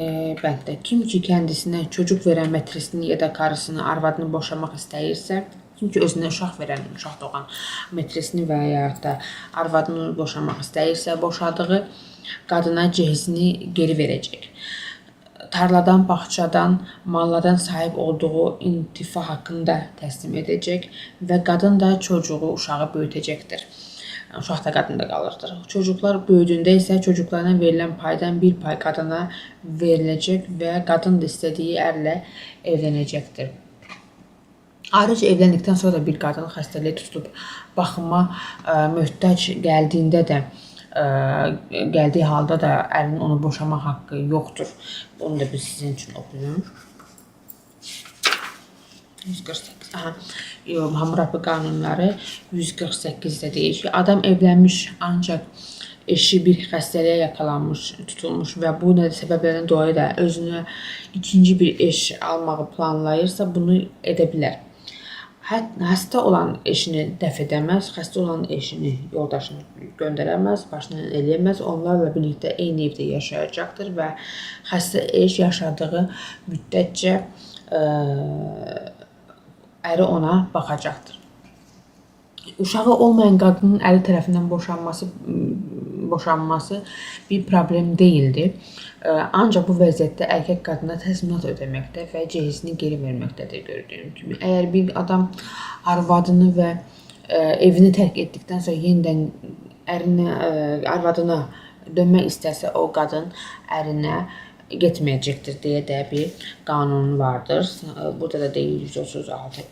Bənddə kim ki kendisinə çocuk verən metresini ya da karısını, arvadını boşamaq istəyirsə, kim ki özünə uşaq verən, uşaq doğan metresini və ya da arvadını boşamaq istəyirsə, boşadığı qadına cehizini geri verəcək. Tarladan, bağçadan, mallardan sahib olduğu intifa haqqında təslim edəcək və qadın da çocuğu, uşağı böyütəcəkdir. Uşaq da qadında qalırdır. Çocuklar böyüdüyündə isə çocuklarına verilən paydan bir pay qadına veriləcək və qadın da istədiyi ərlə evlənəcəkdir. Ayrıca evləndikdən sonra da bir qadın xəstəliyə tutulub baxıma möhtac gəldiyində də gəldiyi halda da ərinin onu boşamaq haqqı yoxdur. Bunu da biz sizin üçün oxuyum. 148. Aha. Hammurapi qanunları 148-də deyir ki, adam evlənmiş ancaq eşi bir xəstəliyə yakalanmış, tutulmuş və bu nə səbəblərdən dolayı da özünə ikinci bir eş almağı planlayırsa, bunu edə bilər. Xəstə olan eşini dəf edəməz, xəstə olan eşini, yoldaşını göndərəməz, başına eləyəməz. Onlarla birlikdə eyni evdə yaşayacaqdır və xəstə eş yaşadığı müddətcə əri ona baxacaqdır. Uşağı olmayan qadının əri tərəfindən boşanması bir problem deyildi. Ancaq bu vəziyyətdə erkək qadına təzminat ödəməkdə və cehizini geri verməkdədir gördüyüm kimi. Əgər bir adam arvadını və evini tərk etdikdən sonra yenidən ərinə, arvadına dönmək istəsə, o qadın ərinə getməyəcəkdir deyə də bir qanun vardır. Burada da deyir 136.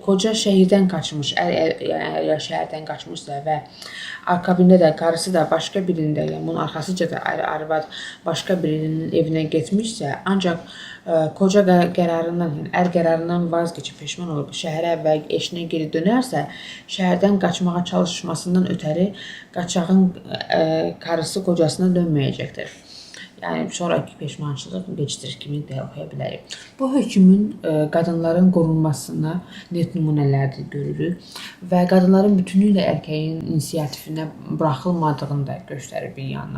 Koca şəhərdən qaçmış, əgər şəhərdən qaçmışsa və akabində də qarısı da başqa birində, yəni bunun arxasınca da arvad başqa birinin evinə getmişsə, ancaq koca qərarından, yəni ər qərarından vazgeçib peşman olub şəhərə və eşinə geri dönərsə, şəhərdən qaçmağa çalışmasından ötəri qaçağın karısı kocasına dönməyəcəkdir. Yəni sonrakı peşmançılıq gecdir kimi də oxuya bilərik. Bu hökmün qadınların qorunmasına net nümunələrdir görürük və qadınların bütünlüklə erkəyin inisiativinə buraxılmadığını da göstərir bir yandan.